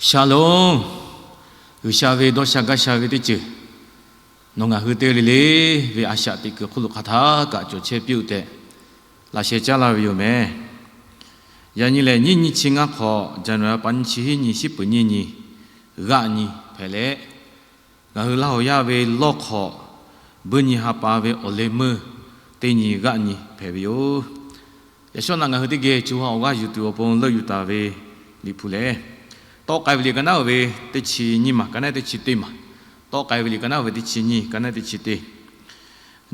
Shalom. G'uiˬsha ve dawˇ sha gaˇ sha ve teˇ ceuˬ nawˬ ngaˬ hui te le le ve a shaꞈ teꞈ kuiˬ hk'oˆ lo hk'aˬ htaˇ kaꞈ cawˬ chehˇ piˇ-oˆ tehꞈ laꞈ sheh caˉ laˇ ve yoˬ meh. Yaꞈ nyi lehˬ, nyiˇ nyi chi ngaˇ hk'awꞈ, January pa nyiˇ chi hiˉ nyi, shiˉ peuˍ nyiˇ nyi, g'aˆ nyi hpehꞈ leh, ngaˬ hui Laˇ huˍ yaˇ ve lawˇ hk'awꞈ, buiˇ nyi ha pa ve awˬ leh meuˇ teˇ nyi g'aˆ nyi hpehꞈ ve yoˬ. Yaꞈ shawˉ naꞈ ngaˬ hui teˇ geh co ha awˬ g'aˇ yuˬ tuˬ awˬ pon leuˆ yuˬ taˍ ve Liꞈ hpu lehˬ, Tawˆ k'ai ve liꞈ ka naˉ-oˬ ve teˇ chi nyiˇ maˬ, ka naˉ teˇ chi teˇ maˬ. Tawˆ k'ai ve liꞈ ka naˉ-oˬ ve teˇ chi nyiˇ, ka naˉ teˇ chi teˇ.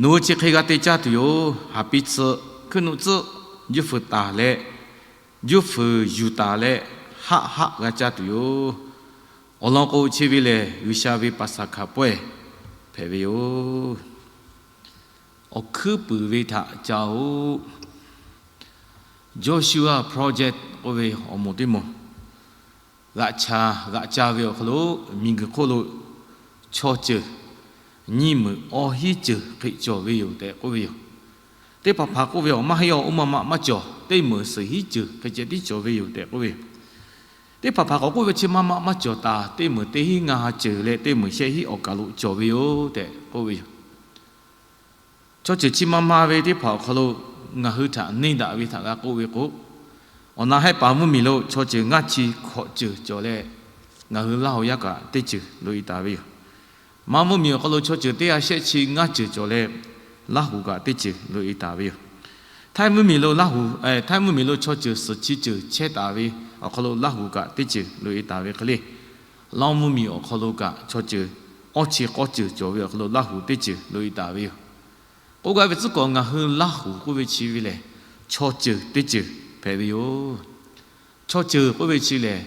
Nawˬ hui chi hk'e g'a te caˇ tuˬ yoˬ. Haˍ piˇ tsuhꞈ, hkuiˉ nuˆ tcuhˆ, juˇ fuiˍ taˍ leh, juˇ fuiˍ yuˬ taˍ leh, haˆ haˆ g'a caˇ tuˬ yoˬ. Awˬ lawn k'o, chi ve lehˬ G'uiˬsha ve Paˍsaˍhkaˍ pawehˇ hpehꞈ ve yoˬ. Awˬ hkuiˉ puiˍ ve htaꞈ ca-oˆ. Joshua Project k'oˆ ve awˬ moˍ teˇ moˍ, g'aꞈ ca g'aꞈ ca ve awˬ hk'aw lo miˬguiˬ hk'oˆ lo chaw ceuˬ nyiˇ meunˍ awˇ hinˉ ceuˬ hk'e cawˬ ve yoˬ tehꞈ k'oˆ ve yoˬ. Teˇ hpaˍ hpaˍ k'oˆ ve, Awˬ maˇ heˆ, awˬ oˇ maˇ maꞈ maˇ cawˬ, teˇ meunˍ suhˍ hinˉ ceuˬ hk'e ceh tiˉ cawˬ ve yoˬ tehꞈ k'oˆ ve yoˬ. Teˇ hpaˍ hpaˍ k'awꞈ k'oˆ ve, Chi maˇ maꞈ maˇ cawˬ taˍ, teˇ meunˍ teˇ hinˉ ngaˇ ha ceuˬ leh teˇ meunˍ shehˆ hinˉ awˬ kaˬ lo cawˬ ve yoˬ tehꞈ k'oˆ ve yoˬ. Chaw ceuˬ chi ma ma ve teˇ hpaˍ awˬ hk'aw lo ngaˬ hui htaꞈ neˇ daꞈ ve htaꞈ g'a k'oˆ ve k'o, awˬ na hehˆ paˍ mvuhˇmiˬ lo chaw ceuˬ ngaˇ chi hkawꞈ ceuˬ cawˬ leh, ngaˬ hui Laˇ huˍ yaˇ kaꞈ teˇ ceuˬ loꞈ-e taˍ ve yoˬ. Maˇ mvuhˇmiˬ awˬ hk'aw lo chaw ceuˬ teˇ ha shehˆ chi ngaˇ ceuˬ cawˬ leh, Laˇ huˍ kaꞈ teˇ ceuˬ loꞈ-e taˍ ve yoˬ. Htaiˇ mvuhˇmiˬ lo Laˇ huˍ, Htaiˇ mvuhˇmiˬ lo chaw ceuˬ suhˍ chi ceuˬ chehˇ taˍ ve awˬ hk'aw lo Laˇ huˍ kaꞈ teˇ ceuˬ loꞈ-e taˍ ve hk'e le, Laˇ mvuhˇmiˬ awˬ hk'aw lo kaꞈ chaw ceuˬ awˇ chi k'awˇ ceuˬ cawˬ ve awˬ hk'aw lo Laˇ huˍ teˇ ceuˬ loꞈ-e taˍ ve yoˬ. K'oˆ gaˇ ve tcuhˉ kawꞈ, ngaˬ hui Laˇ huˍ k'oˆ ve chi ve lehˬ, chaw ceuˬ teˇ ceuˬ hpehꞈ ve yoˬ. Chaw ceuˬ k'oˆ ve chi lehˬ,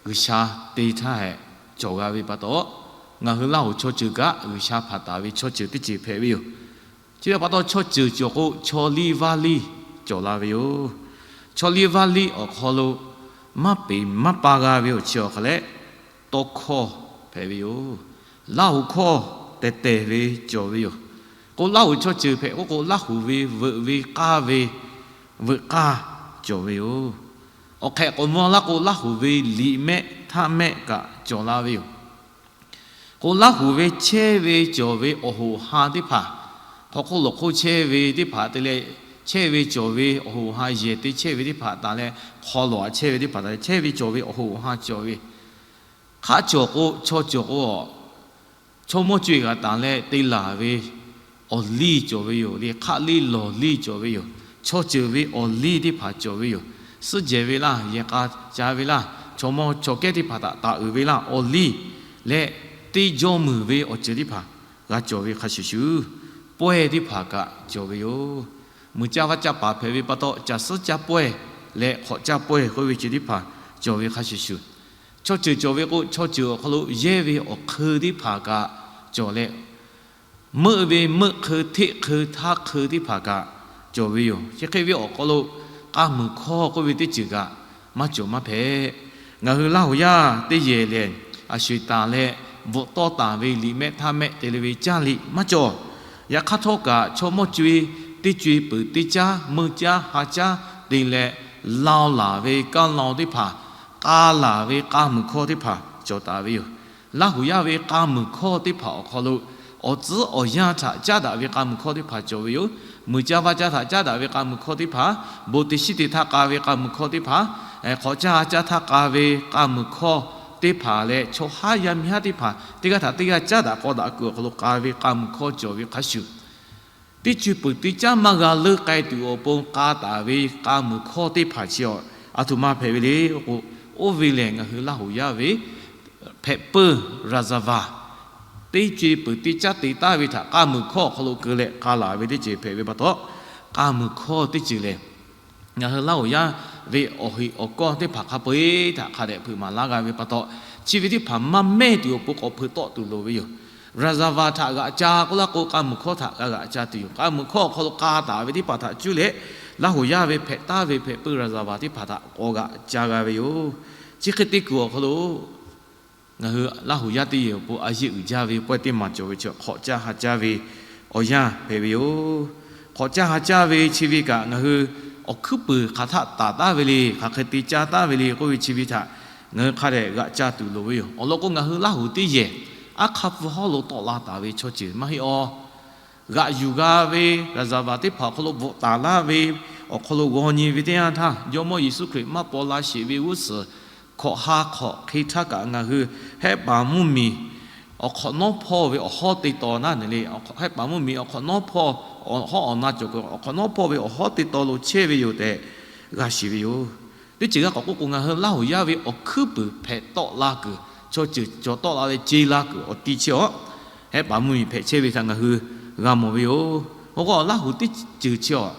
G'uiˬsha te htaˇ hehꞈ cawˬ g'a ve pa taw, ngaˬ hui Laˇ huˍ chaw ceuˬ kaꞈ G'uiˬsha hpanˍ taˍ ve chaw ceuˬ teˇ ceuˬ hpehꞈ ve yoˬ. Chi ve pa taw, chaw ceuˬ cawˬ k'o, chaw liˇ vaˇ liˇ cawˬ la ve yoˬ. Chaw liˇ vaˇ liˇ awˬ hk'aw lo maˇ peˍ maˇ pa g'a ve awˬ chi awˬ hk'aw leh, tawˇ hkawˇ hpehꞈ ve yoˬ. Laˇ huˍ hkawˇ tehˬ tehˬ ve cawˬ ve yoˬ. K'o, Laˇ huˍ chaw ceuˬ hpehꞈ k'oˆ k'o, Laˇ huˍ ve veuꞈ ve k'aˇ ve veuꞈ k'aˇ cawˬ ve yoˬ. Awˬ hk'ehꞈ k'awꞈ mvuh laˇ k'o, Laˇ huˍ ve liꞈ mehˆ htaˇ mehˆ kaꞈ cawˬ la ve yoˬ. K'o, Laˇ huˍ ve chehˇ ve cawˬ ve awˬ hoꞈ ha teˇ hpaˍ, hk'aw hk'oˆ lawˬ hk'oˆ chehˇ ve teˇ hpaˍ te leh, chehˇ ve cawˬ ve awˬ hoꞈ ha yehˬ te chehˇ ve teˇ hpaˍ taˍ leh, hk'aw lawˬ aꞈ chehˇ ve teˇ hpaˍ taˍ leh, chehˇ ve cawˬ ve awˬ hoꞈ ha cawˬ ve, hk'aˆ cawˬ k'o, chaw cawˬ k'o, chaw mawˇ co-e g'a taˍ leh te laˬ ve awˬ liˇ cawˬ ve yoˬ le. Hk'aˆ liˇ lawˬ liˇ cawˬ ve yoˬ. Chaw ceuˬ ve awˬ liˇ teˇ hpaˍ cawˬ ve yoˬ. Suhˉ jehˬ ve laˇ, yehˬ k'a ca ve laˇ, chaw mawˇ chaw kehˉ teˇ hpaˍ htaꞈ taˍ uiˍ ve laˇ, awˬ liˇ leh teˇ jawˇ meuˍ ve awˬ ceuˬ teˇ hpaˍ g'a cawˬ ve hk'a shuˍ shuˍ, pawehˇ teˇ hpaˍ kaꞈ cawˬ ve yoˬ. Mui caˇ vaˇ caˇ paˍ hpehꞈ ve pa taw, caˬ suhˉ caˇ pawehˇ leh hk'awꞈ caˇ pawehˇ k'oˆ ve ceuˬ teˇ hpaˍ cawˬ ve hk'a shuˍ shuˍ, chaw ceuˬ cawˬ ve k'o, chaw ceuˬ awˬ hk'aw lo yehˇ ve awˬ hk'eun teˇ hpaˍ kaꞈ cawˬ leh, meuˆ ve meuˆ hk'eun, hteˆ hk'eun, htaˇ hk'eun teˇ hpaˍ kaꞈ cawˬ ve yoˬ. Chi hk'e ve awˬ hk'aw lo, k'a muiˬ hkawˇ k'oˆ ve teˇ ceuˬ kaꞈ maˇ cawˬ maˇ hpehꞈ. Ngaˬ hui Laˇ huˍ yaˇ teˇ yehˬ lehˬ, a sho-eˬ taˍ leh bvuhꞈ tawˆ taˍ ve liꞈ mehˆ htaˇ mehˆ te le ve caˇ liꞈ maˇ cawˬ. Yaꞈ hk'aˇ htawˇ kaꞈ, chaw mawˇ co-e teˇ co-e peuˬ teˇ caˉ, meuˇ caˇ ha caˇ te leh, lao laˬ ve kaˇ lao teˇ hpaˍ, k'a laˬ ve k'a muiˬ hkawˇ teˇ hpaˍ cawˬ taˍ ve yoˬ. Laˇ huˍ yaˇ ve k'a muiˬ hkawˇ teˇ hpaˍ awˬ hk'aw lo, awˬ tcuhˉ awˬ yanˇ htaꞈ caˉ daꞈ ve k'a muiˬ hkawˇ teˇ hpaˍ cawˬ ve yoˬ. Mui caˇ vaˇ caˇ htaꞈ caˉ daꞈ ve k'a muiˬ hkawˇ teˇ hpaˍ, bon teˇ shiˉ te htaˇ k'a ve k'a muiˬ hkawˇ teˇ hpaˍ, hk'awꞈ caˇ ha caˇ htaˇ k'a ve k'a muiˬ hkawˇ teˇ hpaˍ leh, chaw haˉ yaˇ miˇ haˉ teˇ hpaˍ teˇ g'aˇ htaꞈ teˇ g'aˇ caˉ daꞈ k'aw daꞈ kuiˬ awˬ hk'aw lo k'a ve k'a muiˬ hkawˇ cawˬ ve hk'a shuˍ, teˇ co-e peuˬ teˇ caˉ maˇ g'a leuˆ k'ai tuˬ awˬ pon k'a taˍ ve k'a muiˬ hkawˇ teˇ hpaˍ chi a htoꞈ ma hpehꞈ ve le k'o, oˇ ve lehˬ ngaˬ hui Laˇ huˍ yaˇ ve hpehꞈ peuˇ raˍzaˍvaˍ, teˇ co-e peuˬ teˇ caˉ te taˍ ve htaꞈ k'a muiˬ hkawˇ awˬ hk'aw lo keu leh k'a laˬ ve teˇ ceuˬ hpehꞈ ve pa taw, k'a muiˬ hkawˇ teˇ ceuˬ lehˬ, ngaˬ hui Laˇ huˍ yaˇ ve awˬ heꞈ awˬ kawˇ teˇ hpaˍ hk'a peu-eˬ htaꞈ hk'a dehꞈ hpeuꞈ maˍ laˇ g'a ve pa taw, chi ve teˇ hpaˍ maˇ mehˇ tuˬ awˬ pon k'awꞈ hpeuꞈ tawˆ tuˬ loˍ ve yoˬ. Raˍzaˍvaˍ htaꞈ g'aꞈ ca k'oˆ laˇ k'o, k'a muiˬ hkawˇ htaꞈ g'a g'aꞈ ca tuˬ yoˬ. K'a muiˬ hkawˇ awˬ hk'aw lo k'a taˍ ve teˇ hpaˍ htaꞈ cuˇ leh, Laˇ huˍ yaˇ ve hpehꞈ taˍ ve hpehꞈ peuˇ raˍzaˍvaˍ teˇ hpaˍ htaꞈ k'awꞈ g'aꞈ ca g'a ve yoˬ. Chi hk'e te kuiˬ awˬ hk'aw lo, ngaˬ hui Laˇ huˍ yaˇ teˇ yehˬ awˬ pon a yeˇ uiˍ jaˇ ve pawehˇ teˇ maˬ cawˬ ve chi hk'awꞈ caˇ ha caˇ ve awˬ yanˇ hpehꞈ ve yoˬ. Hk'awꞈ caˇ ha caˇ ve chi ve kaꞈ ngaˬ hui awˬ hkuiˉ puiˍ hk'aˬ htaˆ taˍ taˍ ve le, hk'aˬ hk'e te caˇ taˍ ve le k'oˆ ve chi ve htaꞈ Ngaˬ hui hk'a dehꞈ g'aꞈ ca tuˬ loˍ ve yoˬ. Awˬ lawn k'o, ngaˬ hui Laˇ huˍ teˇ yehˬ aˉ hk'aˇ hpu hawˉ lo tawˆ la taˍ ve chaw ceuˬ maˇ heˆ awˬ. G'aꞈ yuˬ g'a ve, g'aꞈ zaˍ vaˍ teˇ hpaˍ awˬ hk'aw lo bvuhꞈ taˍ laˇ ve, awˬ hk'aw lo g'aw nyi ve teˇ yanˇ htaˇ, Jawˇmawˇ Yeˍsuˆ Hkriꞈ maˇ paw la sheˍ ve g'uˇ suhˍ hkawꞈ ha hk'awꞈ hk'e htaˇ kaꞈ ngaˬ hui Hehˆ paˍ mvuhˇmiˬ awˬ hk'awꞈ nawˉ hpawˇ ve awˬ hawˉ te taw naˉ neˬ le, Hehˆ paˍ mvuhˇmiˬ awˬ hk'awꞈ nawˉ hpawˇ, awˬ hawˉ awˬ na cawˬ kuiˬ awˬ hk'awꞈ nawˉ hpawˇ ve awˬ hawˉ te taw lo chehˇ ve yoˬ tehꞈ g'a shiˍ ve yoˬ. Teˇ ceuˬ g'a k'awꞈ k'oˆ k'o, ngaˬ hui Laˇ huˍ yaˇ ve awˬ hkuiˉ puiˍ hpehꞈ tawˆ la kuiˬ, chaw ceuˬ cawˬ tawˆ la leh ce la kuiˬ awˬ ti chi awˬ, Hehˆ paˍ mvuhˇmiˬ hpehꞈ chehˇ ve htaꞈ ngaˬ hui g'a mawˬ ve yoˬ. Awˬ k'o, Laˇ huˍ teˇ ceuˬ chi awˬ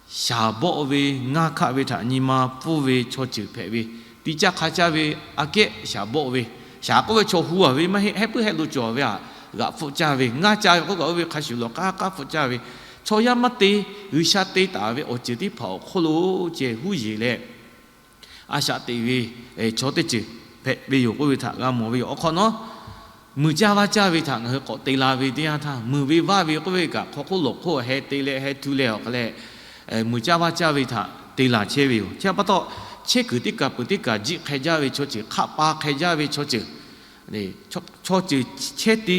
shaˍ bawˆ ve, ngaˇ hkaˆ ve htaꞈ nyi ma pfuhˇ ve chaw ceuˬ hpehꞈ ve, ti caˇ hk'a caˇ ve aꞈ kehˉ shaˍ bawˆ ve, shaˍ k'oˆ ve chaw hu a ve maˇ heˆ, hehˉ puiˉ hehˆ lo cawˬ ve htaꞈ g'aꞈ hpfuhˆ caˇ ve, ngaˇ caˇ ve k'oˆ kaꞈ oˇ ve hk'a shuˍ lawˬ k'aˉ k'aˉ hpfuhˆ caˇ ve, chaw yaˇ maˇ te, G'uiˬsha te taˍ ve awˬ ceuˬ teˇ hpaˍ awˬ hk'oˆ lo ceh huˉ yeˬ leh, a shaꞈ teꞈ ve chaw teˇ ceuˬ hpehꞈ ve yoˬ k'oˆ ve htaꞈ g'a mawˬ ve yoˬ. Awˬ hk'awꞈ nawˉ, muiˬ caˇ vaˇ caˇ ve htaꞈ ngaˬ hui k'awꞈ te la ve teˇ yanˇ htaˇ, muiˬ ve vaˇ ve k'oˆ ve kaꞈ hk'aw hk'oˆ lawˬ hk'oˆ heh te leh heh tu leh awˬ hk'a leh, muiˬ caˇ vaˇ caˇ ve htaꞈ te laˬ chehˇ ve yoˬ. Chi pa taw, chehˇ kuiˬ teˇ kaˬ peuˬ teˇ kaˬ jiˆ hk'e jaˇ ve chaw ceuˬ, hk'aˆ pa hk'e jaˇ ve chaw ceuˬ, chaw ceuˬ chehˇ te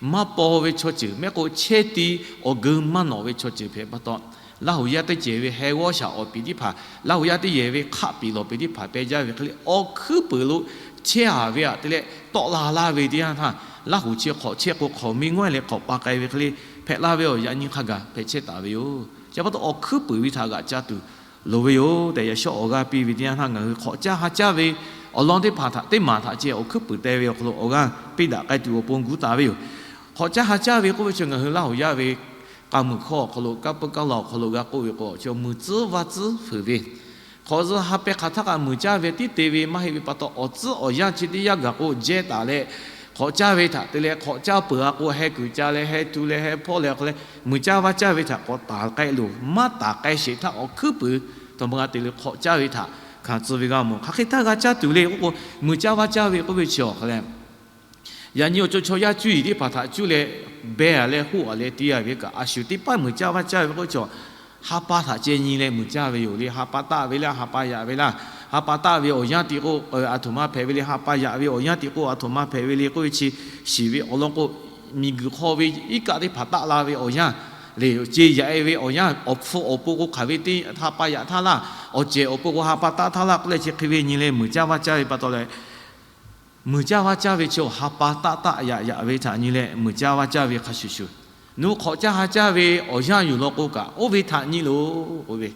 maˇ paw ve chaw ceuˬ, mehˆ k'o chehˇ te awˬ geu maˇ nawꞈ ve chaw ceuˬ hpehꞈ pa taw, Laˇ huˍ yaˇ teˇ ceuˬ ve heh g'awˇ shaˍ awˬ piˍ teˇ hpaˍ, Laˇ huˍ yaˇ teˇ yehˬ ve hk'aˆ piˍ lawˬ piˍ teˇ hpaˍ peh jaˇ ve hk'e le, awˬ hkuiˉ puiˍ lo chehˇ a ve aꞈ te leh tawˆ la laˇ ve teˇ yanˇ htaˇ, Laˇ huˍ chi hk'awꞈ chehˇ k'o hk'awꞈ mi ngawˇ leh hk'awꞈ pa k'ai ve hk'e le, hpehꞈ la ve awˬ yaꞈ nyi hk'a gaˬ hpehꞈ chehˇ taˍ ve yoˬ. Chi pa taw, awˬ hkuiˉ puiˍ ve htaꞈ g'aꞈ ca tuˬ loˍ ve yoˬ tehꞈ, yaꞈ shawˉ awˬ g'aˇ piˇ ve teˇ yanˇ htaˇ, ngaˬ hui hk'awꞈ caˇ ha caˇ ve awˬ lawn teˇ hpaˍ htaꞈ teˇ maˬ htaꞈ ceh awˬ hkuiˉ puiˍ teh ve awˬ hk'aw lo awˬ g'aˇ piˇ daꞈ k'ai tuˬ awˬ pon gu taˍ ve yoˬ. Hk'awꞈ caˇ ha caˇ ve k'oˆ ve chi ngaˬ hui Laˇ huˍ yaˇ ve k'a muiˬ hkawˇ awˬ hk'aw lo, kanˇ puiˉ kanˇ la awˬ hk'aw lo g'a k'oˆ ve k'o, chi muiˬ tcuhˉ vaˇ tcuhˉ fuiˍ ve, hk'awꞈ zuhꞈ ha peh hk'aˬ htaˇ kaꞈ muiˬ caˇ ve tiˉ te ve maˇ heˆ ve pa taw, awˬ tcuhˉ awˬ yanˇ chi teˇ yanˇ gaˬ k'o jehˇ taˍ leh, hk'awꞈ caˇ ve htaꞈ te leh hk'awꞈ caˇ peuˬ a k'o, heh kuiˬ ca leh heh tu leh heh hpawˇ leh awˬ hk'a leh, muiˬ caˇ vaˇ caˇ ve htaꞈ k'awꞈ taˍ k'ai loˬ. Maˇ taˍ k'ai sheˍ htaˇ awˬ hkuiˉ puiˍ tawˇ ma g'a te leh hk'awꞈ caˇ ve htaꞈ hkanˍ tcuh ve g'a mawˬ. Hk'aˬ hk'e htaˇ g'a caˇ tuˬ le k'oˆ k'o, muiˬ caˇ vaˇ caˇ ve k'oˆ ve chi awˬ hk'a leh, yaꞈ nyi awˬ co chaw yaˇ cuˇ yiˍ teˇ hpaˍ htaꞈ cuˇ leh, beh a leh hoˆ a leh te a ve kaꞈ, a shu teˇ paˉ muiˬ caˇ vaˇ caˇ ve k'oˆ ve chi, ha pa htaꞈ ceh nyi leh muiˬ caˇ ve yoˬ le. Ha pa taˆ ve laˇ, ha pa yaꞈ ve laˇ, ha pa taˆ ve awˬ yanˇ te k'o, aˬ htoꞈ ma hpehꞈ ve le. Ha pa yaꞈ ve awˬ yanˇ te k'o, aˬ htoꞈ ma hpehꞈ ve le k'oˆ ve chi shiˍ ve awˬ lawn k'o, miˬguiˬ hk'aw ve iˉ kaˆ teˇ hpaˍ taˆ la ve awˬ yanˇ le, ce yaꞈ e ve awˬ yanˇ, awˬ hpfuh awˬ pon k'o hk'aˬ ve teˇ ha pa yaꞈ htaˇ laˇ, awˬ cehˬ awˬ pon k'o ha pa taˆ htaˇ laˇ k'oˆ leh chi hk'e ve nyi leh muiˬ caˇ vaˇ caˇ ve pa taw leh, muiˬ caˇ vaˇ caˇ ve chi awˬ ha pa taˆ taˆ yaꞈ yaꞈ ve htaꞈ nyi leh muiˬ caˇ vaˇ caˇ ve hk'a shuˍ shuˍ, nawˬ hui hk'awꞈ caˇ ha caˇ ve awˬ yanˇ yuˬ law k'o kaꞈ, oˇ ve htaꞈ nyi loˬ k'oˆ ve,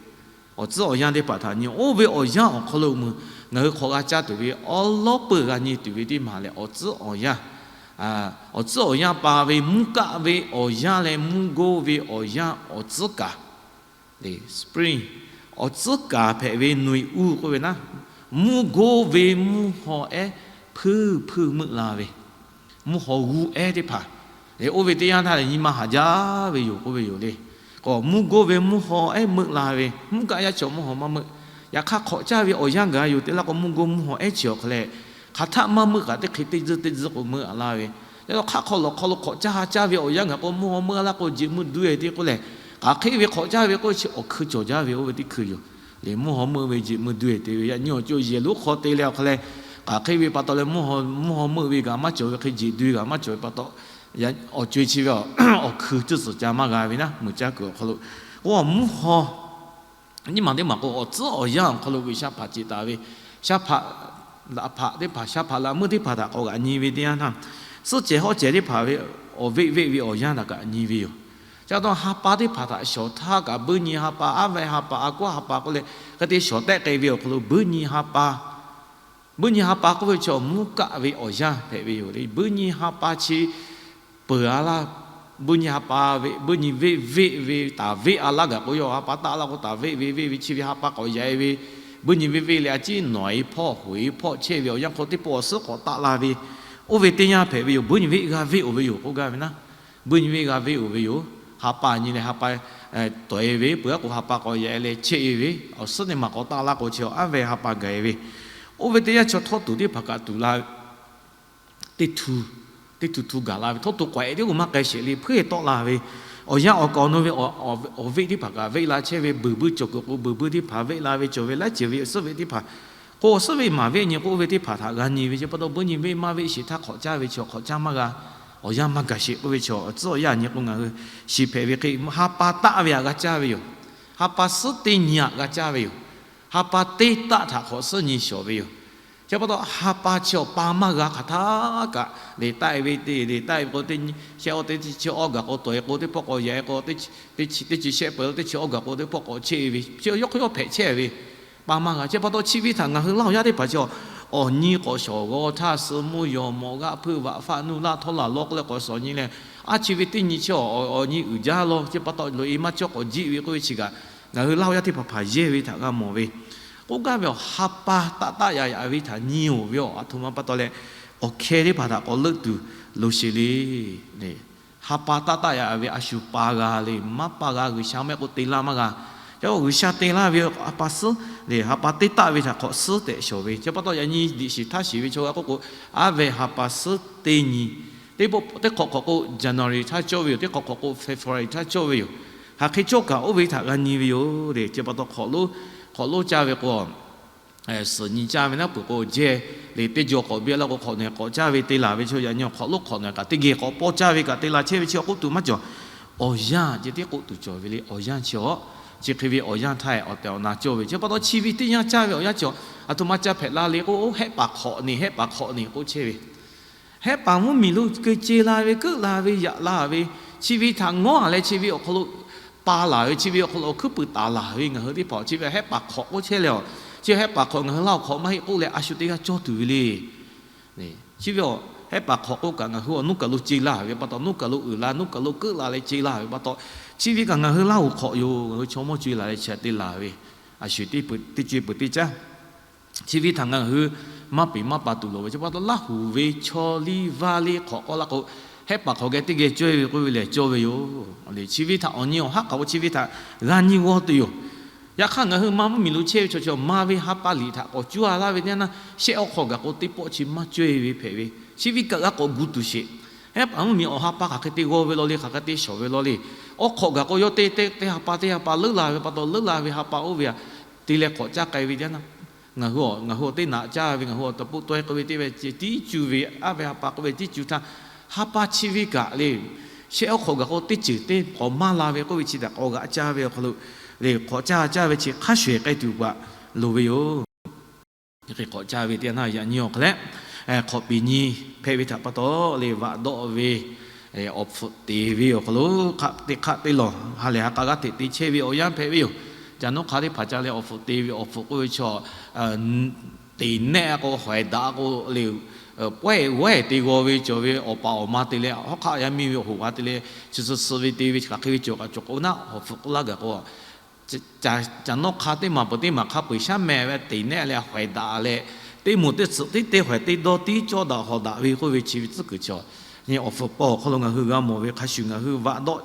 awˬ tcuhˉ awˬ yanˇ teˇ hpaˍ htaꞈ nyi. Oˇ ve awˬ yanˇ awˬ hk'aw lo muiˬ ngaˬ hui hk'awꞈ g'a caˇ tuˬ ve awˉ lawˉ peuˬ g'a nyi tuˬ ve teˇ maˬ lehˬ, awˬ tcuhˉ awˬ yanˇ, awˬ tcuhˉ awˬ yanˇ pa ve mvuhˇ kaˆ ve awˬ yanˇ leh mvuhˇ goˇ ve awˬ yanˇ awˬ tcuhˉ kaˍ spring, awˬ tcuhˉ kaˍ hpehꞈ ve noꞈ-e uˇ k'oˆ ve naˉ, mvuhˇ goˇ ve mvuhˇ haw ehˉ hpuiˇ hpuiˇ meuˆ la ve, mvuhˇ haw g'uˇ ehˉ teˇ hpaˍ, oˇ ve teˇ yanˇ htaˇ lehˬ nyi ma haˍ jaˇ ve yoˬ k'oˆ ve yoˬ le. K'o mvuhˇ goˇ ve mvuhˇ haw ehˉ meuˆ la ve, mvuhˇ kaˆ yaˇ chaw mvuhˇ haw maˇ meuˆ. Yaꞈ hk'aˇ hk'awꞈ caˇ ve awˬ yanˇ gaˬ yoˬ te laˇ k'o, mvuhˇ goˇ mvuhˇ haw ehˉ chi awˬ hk'a leh, hk'aˬ htaˆ maˇ meuˆ kaꞈ teˇ hk'e teˇ tzuhˇ teˇ tzuhˇ k'o meuˆ a laˇ ve, yaꞈ hk'aˇ hk'aw lawˬ hk'aw lo hk'awꞈ caˇ ha caˇ ve awˬ yanˇ gaˬ k'o, mvuhˇ haw meuˆ a laˇ k'o, jeꞈ meuˇ duˇ e te k'oˆ lehˬ, hk'aˬ hk'e ve hk'awꞈ caˇ ve k'oˆ chi awˬ hkui cawˬ jaˇ ve oˇ ve teˇ hkui yoˬ. Lehˬ mvuhˇ haw meuˆ ve jeꞈ meuˇ duˇ e te ve, yaꞈ nyi awˬ co yehˬ lonˉ hk'aw te leh awˬ hk'a leh, hk'aˬ hk'e ve pa taw leh mvuhˇ haw meuˆ ve kaꞈ maˇ cawˬ ve hk'e, jeꞈ duˇ e kaꞈ maˇ cawˬ ve pa taw, awˬ co e chi ve awˬ hkui cuˇ tcuhˍ ca maˇ g'a ve naˉ, muiˬ caˇ kuiˬ awˬ hk'aw lo, oˇ mvuhˇ haw nyiˇ maˬ teˇ maˬ k'o, awˬ tcuhˉ awˬ yanˇ awˬ hk'aw lo G'uiˬsha hpaˍ ceˬ taˍ ve, shaˉ hpaꞈ laꞈ hpaꞈ teˇ hpaˍ, shaˉ hpaꞈ laꞈ meuˇ teˇ hpaˍ htaꞈ k'awꞈ g'aꞈ nyi ve teˇ yanˇ htaˇ, suhˆ cehˬ hawˉ cehˬ teˇ hpaˍ ve awˬ veˆ veˆ ve awˬ yanˇ htaꞈ kaꞈ nyi ve yoˬ. Chi pa taw ha pa teˇ hpaˍ htaꞈ shawˍ htaˇ kaꞈ, buiˇ nyi ha pa, aˉ ve ha pa, a kawˉ ha pa k'oˆ leh, hk'e te shawˍ tehˆ k'ai ve awˬ hk'aw lo buiˇ nyi ha pa, buiˇ nyi ha pa k'oˆ ve chi awˬ mvuhˇ kaˆ ve awˬ yanˇ hpehꞈ ve yoˬ le. Buiˇ nyi ha pa chi peuˬ a laˇ, buiˇ nyi ha pa ve, buiˇ nyi veˆ veˆ ve taˍ veˆ a laˇ gaˬ k'o, yawˇ ha pa taˆ laˇ k'o taˍ veˆ ve, veˆ ve chi ve ha pa k'awꞈ yaꞈ e ve, buiˇ nyi veˆ veˆ leh a ciˉ nawˬ e hpawˇ hoꞈ e hpawˇ chehˇ ve awˬ yanˇ hk'aw teˇ pawˆ awˬ suhˉ k'awꞈ taˆ la ve, oˇ ve teˇ yanˇ hpehꞈ ve yoˬ. Buiˇ nyi veˆ g'a veˆ oˬ ve yoˬ k'oˆ gaˇ ve naˉ, buiˇ nyi veˆ g'a veˆ oˬ ve yoˬ. Ha pa nyi leh ha pa tawˍ e ve, peuˬ a k'o ha pa k'awꞈ yaꞈ e leh chehˇ e ve, awˬ suhˉ teˇ maˬ k'awꞈ taˆ laˇ k'o chi aˉ ve ha pa gaˬ e ve, oˇ ve teˇ yanˇ chaw htawˇ tuˬ teˇ hpaˍ kaꞈ tuˬ la teˇ htu, teˇ htu htu gaˬ la ve, htawˇ to k'awehꞈ e tiˉ k'o maˇ k'ai sheˍ le, hpuiˇ e tawˆ la ve, awˬ yanˇ awˬ kaˍ awˬ nu ve awˬ veˆ teˇ hpaˍ kaꞈ veˆ la chehˇ ve, beuˬ buiˇ cawˬ kuiˬ k'o beuˬ buiˇ teˇ hpaˍ veˆ la ve, cawˬ ve laiˉ ceuˬ ve suhˉ veˆ teˇ hpaˍ K'o, suhˉ ve maˍ ve nyi k'oˆ ve teˇ hpaˍ htaꞈ g'a nyi ve chi pa taw, beuꞈ nyi ve maˇ ve shiˍ htaˇ hk'awꞈ caˇ ve chaw hk'awꞈ caˇ maˇ g'a, awˬ yanˇ maˇ gaˬ sheˍ k'oˆ ve chaw, awˬ tcuhˉ awˬ yanˇ nyi k'o ngaˬ hui shiˍ hpehꞈ ve hk'e, ha pa taˆ ve htaꞈ g'a caˇ ve yoˬ. Ha pa suhˉ teˇ nyi htaꞈ g'a caˇ ve yoˬ. Ha pa teˇ taˆ htaꞈ hk'awꞈ suhˉ nyi shawˍ ve yoˬ. Chi pa taw ha pa chi awˬ pa maˇ g'a hk'aˬ htaˇ kaꞈ le, taˆ e ve te le, taˆ e ve k'o, teˇ nyi shehˆ awˇ teˇ chi awˇ gaˬ k'o, tawˍ e k'o teˇ pawˆ k'awꞈ yaꞈ e k'o, teˇ chi teˇ chi shehˆ peuˬ lo teˇ chi awˇ gaˬ k'o teˇ pawˆ k'awꞈ chehˇ e ve, chi yawˇ hk'aw yawˇ hpehꞈ chehˇ ve, pa maˇ g'a. Chi pa taw chi ve htaꞈ ngaˬ hui Laˇ huˍ yaˇ teˇ hpaˍ chi awˬ nyi k'awꞈ shawˍ g'aw htaˇ, suh mvuhˇ yawˬ mawꞈ g'aˆ hpuiˇ vaꞈ faˆ nuˇ laˇ htawˇ laˬ law k'oˆ leh k'awꞈ shawˍ nyi leh, a chi ve teˇ nyi chi awˬ nyi uiˍ jaˇ law. Chi pa taw loꞈ e maˇ cawˇ k'awꞈ jiˆ ve k'oˆ ve chi kaꞈ, ngaˬ hui Laˇ huˍ yaˇ teˇ hpaˍ hpaˍ yehˇ ve htaꞈ g'a mawˬ ve. K'oˆ gaˇ ve awˬ ha pa taˆ taˆ yaꞈ yaꞈ ve htaꞈ nyi-oˬ ve awˬ, a htoꞈ ma pa taw leh, awˬ hkeh teˇ hpaˍ htaꞈ k'awꞈ leuˆ tuˬ lo sheˍ le. Ha pa taˆ taˆ yaꞈ ve a shu pa g'a le, maˇ pa g'a, G'uiˬsha mehˆ k'o te laˇ maˇ g'a. Ca G'uiˬsha te laˇ ve a pa suhˉ le, ha pa teˇ taˆ ve htaꞈ hk'awꞈ suhˉ tehꞈ shawˍ ve. Chi pa taw yaꞈ nyi liꞈ shiˍ htaˇ shiˍ ve chaw g'a k'oˆ k'o, aˉ ve ha pa suhˉ teˇ nyi, teˇ pawˆ teˇ hk'awꞈ hk'awꞈ k'o January htaˇ cawˇ ve yoˬ, teˇ hk'awꞈ hk'awꞈ k'o February htaˇ cawˇ ve yoˬ. Hk'aˬ hk'e cawˇ kaꞈ oˇ ve htaꞈ g'a nyi ve yoˬ le. Chi pa taw hk'awꞈ lonˉ, hk'awꞈ lonˉ caˇ ve k'o, suhˍ nyi caˇ ve naˉ peuˬ k'o jehˇ le, teˇ jaw k'awꞈ biˇ la k'o hk'awꞈ nawehˬ k'awꞈ caˇ ve te laˬ ve chaw yaꞈ nyi awˬ hk'awꞈ lonˉ hk'awꞈ nawehˬ kaꞈ teˇ geh k'awꞈ pawˇ caˇ ve kaꞈ te laˬ chehˇ ve chi awˬ k'oˆ tuˬ maˇ cawˬ. Awˬ yanˇ ceh tiˉ k'oˆ tuˬ cawˬ ve le. Awˬ yanˇ chi awˬ, chi hk'e ve awˬ yanˇ htaˇ awˬ tehˬ awˬ na cawˇ ve. Chi pa taw chi ve teˇ yanˇ caˇ ve awˬ yanˇ chi awˬ, a htoꞈ ma ca hpehꞈ la le k'o, hehˆ paˍ hk'awꞈ neˬ, hehˆ paˍ hk'awꞈ neˬ k'oˆ chehˇ ve. Hehˆ paˍ mvuhˇmiˬ lo keu ce la ve, keuˆ la ve, yaꞈ la ve, chi ve htaꞈ ngawˉ a leh chi ve awˬ hk'aw lo pa laˬ ve, chi ve awˬ hk'aw lo awˬ hkuiˉ puiˍ taˍ laˬ ve ngaˬ hui teˇ hpaˍ chi ve hehˆ paˍ hk'awꞈ k'oˆ chehˇ leh, chi hehˆ paˍ hk'awꞈ ngaˬ hui Laˇ huˍ hk'awꞈ maˇ heˆ k'oˆ leh a shu teˇ g'aˇ cawˇ tuˬ ve le. Chi ve awˬ hehˆ paˍ hk'awꞈ k'oˆ kaꞈ ngaˬ hui awˬ nuˇ kaˬ lo ce laˬ ve pa taw, nuˇ kaˬ lo uiˍ la, nuˇ kaˬ lo keuˆ la leh ce laˬ ve pa taw, chi ve kaꞈ ngaˬ hui Laˇ huˍ hk'awꞈ yoˬ. Ngaˬ hui chaw mawˇ co e laˬ leh chi htaꞈ te laˬ ve, a shu teˇ co e peuˬ teˇ caˇ chi ve htaꞈ ngaˬ hui maˇ peꞈ maˇ pa tuˬ loˍ ve. Chi pa taw Laˇ huˍ ve chaw liˇ vaˇ liˇ hk'awꞈ k'oˆ la k'o, hehˆ paˍ hk'awꞈ geh teˇ geh cawˇ e ve k'oˆ ve lehˬ cawˇ ve yoˬ. Chi ve htaꞈ awˬ nyi awˬ haˉ k'aꞈ k'o chi ve htaꞈ g'a nyi g'aw tuˬ yoˬ. Yaꞈ hk'aˇ ngaˬ hui ma mvuhˇmiˬ lo chehˇ ve chaw chi ma ve ha pa liꞈ htaꞈ k'awꞈ cuˇ a laˇ ve teˇ yanˇ, shehˆ awˉ hk'aw gaˬ k'o teˇ pawˆ chi maˇ cawˇ e ve hpehꞈ ve. Chi ve kaꞈ g'a k'awꞈ gu tuˬ sheˍ. Hehˆ paˍ mvuhˇmiˬ awˬ ha pa hk'aˬ hk'e te g'aw ve law le, hk'aˬ hk'e te shawˍ ve law le. Awˉ hk'awꞈ gaˬ k'o yawˇ teˇ teˇ ha pa teˇ ha pa leuˉ la ve pa taw, leuˉ la ve ha pa oˇ ve htaꞈ te leh hk'awꞈ caˇ k'ai ve teˇ yanˇ, ngaˬ hui ngaˬ hui awˬ teˇ naꞈ caˇ ve, ngaˬ hui awˬ ta poˆ tawehˇ k'oˆ ve teˇ ve ce tiˉ cuˇ ve, aˉ ve ha pa k'oˆ ve tiˉ cuˇ htaˇ, ha pa chi ve kaꞈ le, shehˆ awˉ hk'awꞈ gaˬ k'o teˇ ceuˬ teˇ k'awꞈ maˇ la ve k'oˆ ve chi htaꞈ k'awꞈ g'aꞈ caˇ ve awˬ hk'aw lo le, hk'awꞈ caˇ caˇ ve chi hk'a shuˍ ehˍ k'ai tuˬ paˍ loˍ ve yoˬ. Hk'e hk'awꞈ caˇ ve teˇ yanˇ, yaꞈ nyi awˬ hk'aw leh, hk'awꞈ piˍ nyi hpehꞈ ve htaꞈ pa taw le, vaꞈ dawˆ ve awˬ hpfuhꞈ te ve awˬ hk'aw lo hk'aˆ teˇ hk'aˆ teˇ lawˬ ha lehˬ ha k'a g'aˇ hteꞈ te chehˇ ve awˬ yanˇ hpehꞈ ve yoˬ. Ca nawˉ hk'a teˇ hpaˍ ca leh awˬ hpfuhꞈ te ve awˬ hpfuhꞈ k'oˆ ve chaw teˍ nehˆ k'o, hawehˬ daꞈ k'o le, pawehˇ g'awehˇ te g'aw ve cawˬ ve awˬ paˍ awˬ ma te leh, hawˉ hk'aˆ yaˇ miˇ ve awˬ hoꞈ g'a te leh, chi suh suh ve te ve chi hk'aˬ hk'e ve cawˬ kaꞈ cawˬ k'o naˉ, awˬ hpfuhꞈ k'oˆ laˇ gaˬ k'o, ca nawˉ hk'a teˇ maˬ peuˬ teˇ maˬ hk'a peu eˬ shaˉ meh ve teˍ nehˆ leh hawehˬ daꞈ leh, teˇ moˍ teˇ tsuhꞈ tiˉ teˇ hawehˬ teˇ dawˇ tiˉ cawˇ daꞈ hawˍ daꞈ ve k'oˆ ve chi ve tcuhˉ kuiˬ chaw, awˬ hpfuhꞈ paw awˬ hk'aw lo ngaˬ hui g'a mawˬ ve hk'a shuˍ ngaˬ hui vaꞈ dawˆ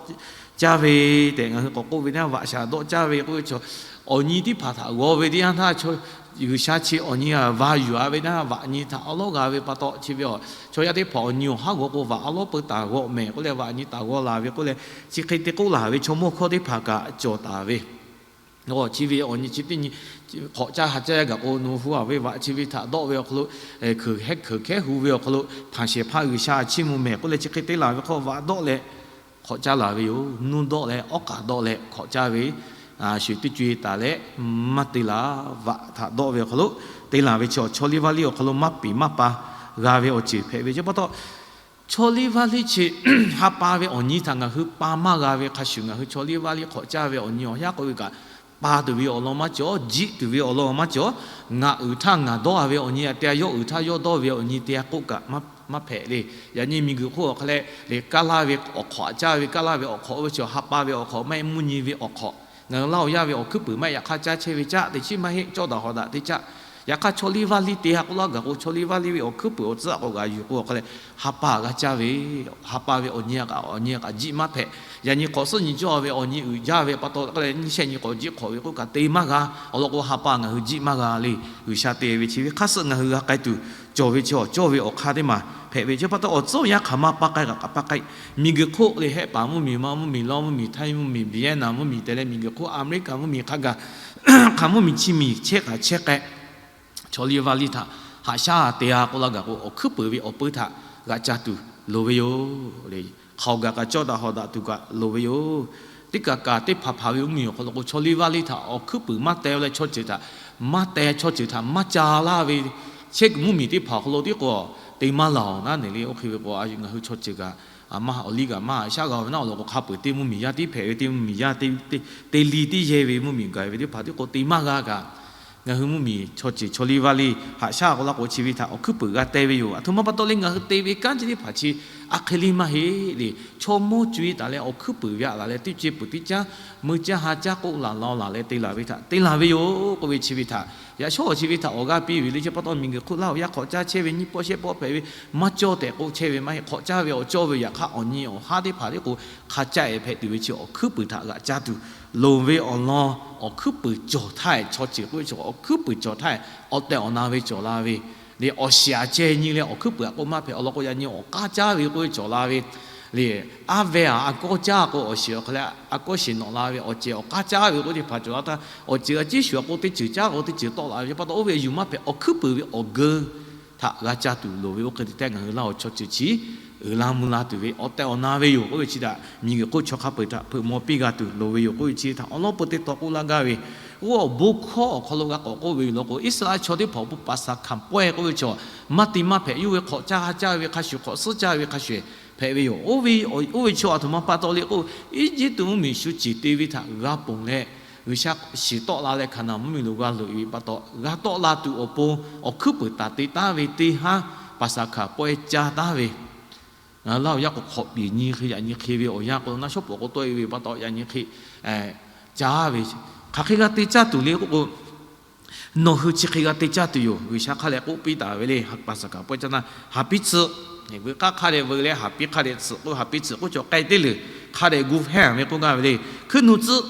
caˇ ve tehꞈ ngaˬ hui k'awꞈ k'oˆ ve teˇ yanˇ, vaꞈ shaˍ dawˆ caˇ ve k'oˆ ve chaw, awˬ nyi teˇ hpaˍ htaꞈ g'aw ve teˇ yanˇ htaˇ, G'uiˬsha chi awˬ nyi a va yuˬ a ve teˇ yanˇ, vaꞈ nyi htaꞈ awˉ lawˉ g'a ve pa taw chi ve awˬ, chaw yaˇ teˇ hpaˍ awˬ nyi awˬ haˉ g'aw k'o vaꞈ awˉ lawˉ peu taˍ g'awˆ mehˍ k'oˆ leh vaꞈ nyi taˍ g'aw laˬ ve k'oˆ leh, chi hk'e te k'oˆ laˬ ve chaw mawˇ hkawˇ teˇ hpaˍ kaꞈ cawˬ taˍ ve. Chi ve awˬ nyi chi teˇ nyi hk'awꞈ caˇ ha caˇ yaˇ gaˬ k'o, nawˬ hui a ve vaꞈ chi ve htaꞈ dawˆ ve awˬ hk'aw lo, hkeuꞈ hehˉ hkeuꞈ hkehˉ hu ve awˬ hk'aw lo, hpanˍ shehˍ hpaˇ G'uiˬsha chiˇ mvuh mehˍ k'oˆ leh chi hk'e te laˬ ve hk'aw vaꞈ dawˆ leh hk'awꞈ caˇ laˬ ve yoˬ. Nuˇ dawˆ leh awˉ k'aꞈ dawˆ leh hk'awꞈ caˇ ve, shu teˇ co e taˍ leh maˇ te laˬ. Vaꞈ htaꞈ dawˆ ve awˬ hk'aw lo te laˬ ve chi chaw liˇ vaˇ liˇ awˬ hk'aw lo maˇ peꞈ maˇ pa g'a ve awˬ ceuˬ hpehꞈ ve. Chi pa taw chaw liˇ vaˇ liˇ chi ha pa ve awˬ nyi htaꞈ ngaˬ hui pa maˇ g'a ve hk'a shuˍ, ngaˬ hui chaw liˇ vaˇ liˇ hk'awꞈ caˇ ve awˬ nyi awˬ yanˇ k'oˆ ve kaꞈ, pa tuˬ ve awˬ lawn maˇ cawˬ, jiˆ tuˬ ve awˬ lawn maˇ cawˬ, ngaˬ uiˍ htaˇ ngaˬ dawˇ a ve awˬ nyi aꞈ te a, yawˇ uiˍ htaˇ yawˇ dawˇ ve awˬ nyi te a k'oˆ kaꞈ maˇ hpehꞈ le. Yaꞈ nyi miˬguiˬ hk'oˆ awˬ hk'a leh le, kaˇ laˇ ve awˬ hk'awꞈ aꞈ caˇ ve, kaˇ laˇ ve awˬ hk'awꞈ oˇ ve chi ha pa ve awˬ hk'awꞈ maˇ heˆ, mvuhˇ nyi ve awˬ hk'awꞈ, ngaˬ hui Laˇ huˍ yaˇ ve awˬ hkuiˉ puiˍ maˇ heˆ, yaꞈ hk'aˇ caˇ chehˇ ve caˆ teꞈ chiˉ maˇ heˆ, cawˇ daꞈ hawˍ daꞈ teˇ caˆ. Yaꞈ hk'aˇ chaw liˇ vaˇ liˇ te ha k'oˆ laˇ gaˬ k'o, chaw liˇ vaˇ liˇ ve awˬ hkuiˉ puiˍ awˬ tcuhˉ k'awꞈ g'a yuˬ k'o awˬ hk'a leh, ha pa g'a caˇ ve, ha pa ve awˬ nyi kaꞈ awˬ nyi kaꞈ jiˆ maˇ hpehꞈ. Yaꞈ nyi hk'awꞈ suhˉ nyi cawˇ ve awˬ nyi uiˍ jaˇ ve pa taw k'oˆ leh nyiˇ shehˆ nyi k'awꞈ jiˆ hk'awꞈ ve k'oˆ kaꞈ te maˇ g'a. Awˬ lawn k'o ha pa ngaˬ hui jiˆ maˇ g'a le. G'uiˬsha te ve chi ve hk'aˇ suh ngaˬ hui g'a k'ai tuˬ cawˬ ve chi awˬ cawˇ ve awˬ hk'aˇ teˇ maˬ hpehꞈ ve. Chi pa taw awˬ tcuhˉ awˬ yanˇ hk'aˬ ma pa k'ai kaꞈ k'aꞈ pa k'ai, miˬguiˬ hk'oˆ le hehˆ paˍ mvuhˇmiˬ, ma mvuhˇmiˬ, Laˇ mvuhˇmiˬ, Htaiˇ mvuhˇmiˬ, Vietnam mvuhˇmiˬ te leh miˬguiˬ hk'oˆ America mvuhˇmiˬ hk'a gaˬ, hk'aˬ mvuhˇmiˬ chi miˬ chehˇ kaꞈ chehˇ k'ai Chaw liˇ vaˇ liˇ htaꞈ haꞈ shaˉ te-a k'oˆ laˇ gaˬ k'o, awˬ hkuiˉ peunˍ ve awˬ peu htaꞈ g'a caˇ tuˬ loˍ ve yoˬ. Hk'aoˍ gaˬ kaꞈ cawˇ daꞈ hawˍ daꞈ tuˬ kaꞈ loˍ ve yoˬ. Teˇ kaꞈ kaꞈ teˇ hpaˍ hpaˍ ve mvuhˇmiˬ awˬ hk'aw lo k'o, chaw liˇ vaˇ liˇ htaꞈ awˬ hkuiˉ peunˍ maˇ teh leh, chaw ceuˬ htaꞈ maˇ teh, chaw ceuˬ htaꞈ maˇ ca laˇ ve, chehˇ kuiˬ mvuhˇmiˬ teˇ hpaˍ awˬ hk'aw lo tiˉ k'o, te maˇ laˬ-oˬ naˉ neˬ le. Oˇ hk'e ve k'o, ngaˬ hui chaw ceuˬ kaꞈ, awˬ liˇ kaꞈ maˇ shaˉ g'a ve naˉ awˬ lawn k'o, hk'a peuˬ teˇ mvuhˇmiˬ yaˇ tiˉ hpehꞈ ve, teˇ mvuhˇmiˬ yaˇ, teˇ liˇ teˇ yehˇ ve mvuhˇmiˬ gaˬ ve teˇ hpaˍ tiˉ k'o te maˇ g'a kaꞈ, ngaˬ hui mvuhˇmiˬ chaw ceuˬ chaw liˇ vaˇ liˇ haꞈ shaˉ k'oˆ laˇ k'o, chi ve htaꞈ awˬ hkuiˉ peunˍ g'a teh ve yoˬ. Aˬ htoꞈ ma pa taw le, ngaˬ hui te ve kanˉ chi teˇ hpaˍ chi a hk'e liˇ maˇ heˆ le. Chaw mawˇ co-e taˍ leh awˬ hkuiˉ peunˍ ve aꞈ laˬ leh teˇ ceuˬ peuˬ teˇ caˉ mui caˇ ha caˇ k'oˆ laˬ law laˬ leh te laˬ ve htaꞈ te laˬ ve yoˬ k'oˆ ve chi ve htaꞈ yaꞈ shawˉ chi ve htaꞈ awˬ g'aˇ piˇ ve le. Chi pa taw miˬguiˬ hk'oˆ Laˇ huˍ yaˇ hk'awꞈ caˇ chehˇ ve nyiˇ pawˆ shehˆ pawˆ hpehꞈ ve maˇ cawˇ tehꞈ k'oˆ chehˇ ve maˇ heˆ. Hk'awꞈ caˇ ve awˬ cawˇ ve yaꞈ hk'aˇ awˬ nyi awˬ haˉ teˇ hpaˍ tiˉ k'o hk'a caˇ-e hpehꞈ tuˬ ve chi awˬ hkuiˉ peunˍ htaꞈ g'a caˇ tuˬ loˍ ve awˬ lawn, awˬ hkuiˉ peunˍ cawˬ htaˇ-e chaw ceuˬ k'oˆ ve chaw awˬ hkuiˉ peunˍ cawˬ htaˇ-e awˬ tehˬ awˬ na ve cawˬ la ve le. Awˬ shiˍ aꞈ ceh nyi leh awˬ hkuiˉ peunˍ aꞈ k'oˆ maˇ hpehꞈ awˬ lawn k'o, yaꞈ nyi awˬ k'aˉ caˇ ve k'oˆ ve cawˬ la ve le. Aˉ ve aꞈ a kawˇ caˇ k'o, awˬ shiˍ awˬ hk'aw leh a kawˇ shiˍ nawꞈ la ve awˬ ceuˬ awˬ k'aˉ caˇ ve k'oˆ teˇ hpaˍ cawˬ la htaˇ, awˬ ceuˬ a ciˉ shuˍ k'o teˇ ceuˬ caˇ k'o teˇ ceuˬ tawˆ la ve. Chi pa taw oˇ ve yuˬ maˇ hpehꞈ, awˬ hkuiˉ peunˍ ve awˬ geu htaꞈ g'a caˇ tuˬ loˍ ve. Oˇ hk'e te tehꞈ ngaˬ hui Laˇ huˍ chaw ceuˬ chi uiˍ la mvuh la tuˬ ve awˬ tehˬ awˬ na ve yoˬ k'oˆ ve chi htaꞈ miˬguiˬ hk'oˆ chaw hk'a peu-eˬ htaꞈ hpeuꞈ maw piˇ g'a tuˬ loˍ ve yoˬ k'oˆ ve chi htaꞈ awˬ lawn peu te taw k'oˆ laˇ gaˇ ve. Oˇ awˬ bon hkawˇ awˬ hk'aw lo g'a k'awꞈ k'oˆ ve yoˬ law k'o, Iˉsaˍreˍlaˆ chaw teˇ hpaˍ awˬ pon Paˍsaˍhkaˍ pawehˇ k'oˆ ve chaw maˇ te maˇ hpehꞈ, yawˇ ve hk'awꞈ caˇ ha caˇ ve hk'a shuˍ hk'awꞈ suhˉ caˇ ve hk'a shuˍ hpehꞈ ve yoˬ. Oˇ ve chaw aˬ htoꞈ ma pa taw le k'o, Eˇjiˇtuꞈ mvuhˇmiˬ shu ceˬ te ve htaꞈ g'a ponˬ leh, G'uiˬsha shiˍ tawˆ la leh Hkaˍnanˍ mvuhˇmiˬ lo g'a loꞈ-e ve pa taw, g'a tawˆ la tuˬ awˬ pon awˬ hkuiˉ peunˍ taˍ te taˍ ve teˇ haˉ Paˍsaˍhkaˍ pawehˇ caˇ taˍ ve. Laˇ huˍ yaˇ k'o hk'awꞈ piˍ nyi hk'e yaꞈ nyi hk'e ve awˬ yanˇ k'o, naˆ shawˉ pawˍ k'o tawˆ-e ve pa taw yaꞈ nyi hk'e caˇ ve. Hk'aˬ hk'e g'a te caˇ tuˬ le k'oˆ k'o, nawˬ hui chi hk'e g'a te caˇ tuˬ yoˬ. G'uiˬsha hk'a dehꞈ k'oˆ piˇ taˍ ve le. Paˍsaˍhkaˍ pawehˇ caˇ na, haˍ piˇ tsuhꞈ, veuꞈ k'aˇ hk'a dehꞈ veuꞈ leh haˍ piˇ hk'a dehꞈ tsuhꞈ k'o, haˍ piˇ tsuhꞈ k'oˆ cawˬ k'ai teˇ leuˬ hk'a dehꞈ gu hehˉ ve k'oˆ gaˇ ve le. Hkuiˉ nu tcuhˆ,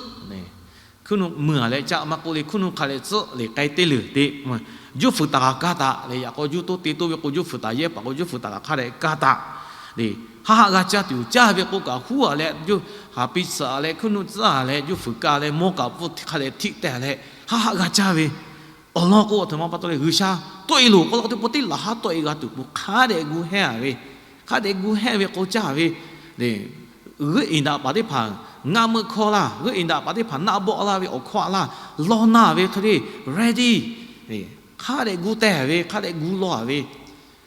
hkuiˉ nu mui-a leh caˆ maˇ k'oˆ le, hkuiˉ nu hk'a dehꞈ tcuhˆ le k'ai teˇ leuˬ te. Juˇ fuiˍ taˍ kaꞈ kaˇ taˍ le. Yaꞈ k'aw juˇ toˇ te toˇ ve k'o, juˇ fuiˍ taˍ yehˇ paˍ k'o, juˇ fuiˍ taˍ kaꞈ hk'a dehꞈ kaˇ taˍ le. Haˆ haˆ g'a caˇ tuˬ yoˬ. Caˇ ve k'o kaꞈ huˉ-a leh, haˍ piˇ tsuhꞈ-a leh, hkuiˉ nu tcuhˆ-a leh, juˇ fuiˍ kaˇ leh, mawˇ kaꞈ pfuhˇ hk'a dehꞈ htiˆ tehˬ leh, haˆ haˆ g'a caˇ ve awˬ lawn k'o, aˬ htoꞈ ma pa taw le, G'uiˬsha tawˆ-e loˬ k'oˆ la k'o, teˇ pawˆ teˇ laꞈ haˉ tawˆ-e g'a tuˬ k'o, hk'a dehꞈ gu hehˉ-a ve, hk'a dehꞈ gu hehˉ ve k'o caˇ ve le. G'euˆ iˍ daꞈ paˍ teˇ hpaˍ ngaˆ meuˆ hkawˇ laˇ. G'euˆ iˍ daꞈ paˍ teˇ hpaˍ naˆ bawˆ laˇ ve awˬ hkawˇ-a laˇ, lawˇ naˇ ve hk'e le, ready, hk'a dehꞈ gu teh ve, hk'a dehꞈ gu law-a ve.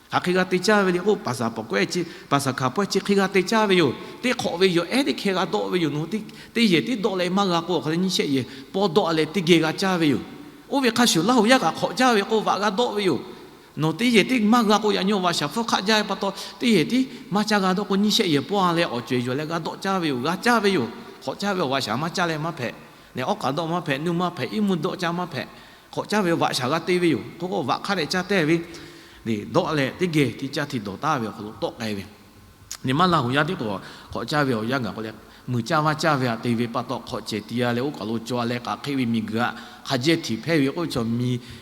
Hk'aˬ hk'e g'a te caˇ ve le k'o, Paˍsaˍhkaˍ pawehˇ, Paˍsaˍhkaˍ pawehˇ chi hk'e g'a te caˇ ve yoˬ. Teˇ hk'awꞈ ve yoˬ, ehˉ teˇ hkeh g'a dawˆ ve yoˬ. Nawˬ teˇ yehˬ tiˉ dawˆ leh maˇ g'a k'o, awˬ hk'aw leh nyiˇ shehˆ yehˬ pawˇ dawˆ leh teˇ geh g'a caˇ ve yoˬ. Oˇ ve hk'a shuˍ Laˇ huˍ yaˇ kaꞈ hk'awꞈ caˇ ve k'o, vaꞈ g'a dawˆ ve yoˬ. Nawˬ teˇ yehˬ tiˉ maˇ g'a k'o, yaꞈ nyi awˬ vaꞈ shaˍ hpfuhˇ hk'aˆ jaˇ ve pa taw, teˇ yehˬ tiˉ maˇ caˇ g'a dawˆ k'o, nyiˇ shehˆ yehˬ pawˇ-a leh awˬ ceuˬ yawˬ leh g'a dawˆ caˇ ve yoˬ. G'a caˇ ve yoˬ. Hk'awꞈ caˇ ve awˬ vaꞈ shaˍ maˇ caˇ leh maˇ hpehꞈ, awˉ k'aꞈ dawˆ maˇ hpehꞈ, nuˇ maˇ hpehꞈ, iˉ mvuhˇ dawˆ caˇ maˇ hpehꞈ. Hk'awꞈ caˇ ve vaꞈ shaˍ g'a te ve yoˬ. K'o k'o vaꞈ hk'a dehꞈ caˇ tehˇ ve dawˆ leh teˇ geh teˇ caˇ hti dawˬ taˍ ve awˬ hk'aw lo tawˆ k'ai ve Nyi ma Laˇ huˍ yaˇ tiˉ k'o, hk'awꞈ caˇ ve awˬ yanˇ gaˬ k'o leh, muiˬ caˇ vaˇ caˇ ve htaꞈ te ve pa taw, hk'awꞈ cehˬ ti-a leh oˇ kaˬ lo caw leh k'aꞈ hk'eˆ ve miˬguiˬ htaꞈ hk'a jehˇ htiꞈ hpehˇ ve k'oˆ ve chaw,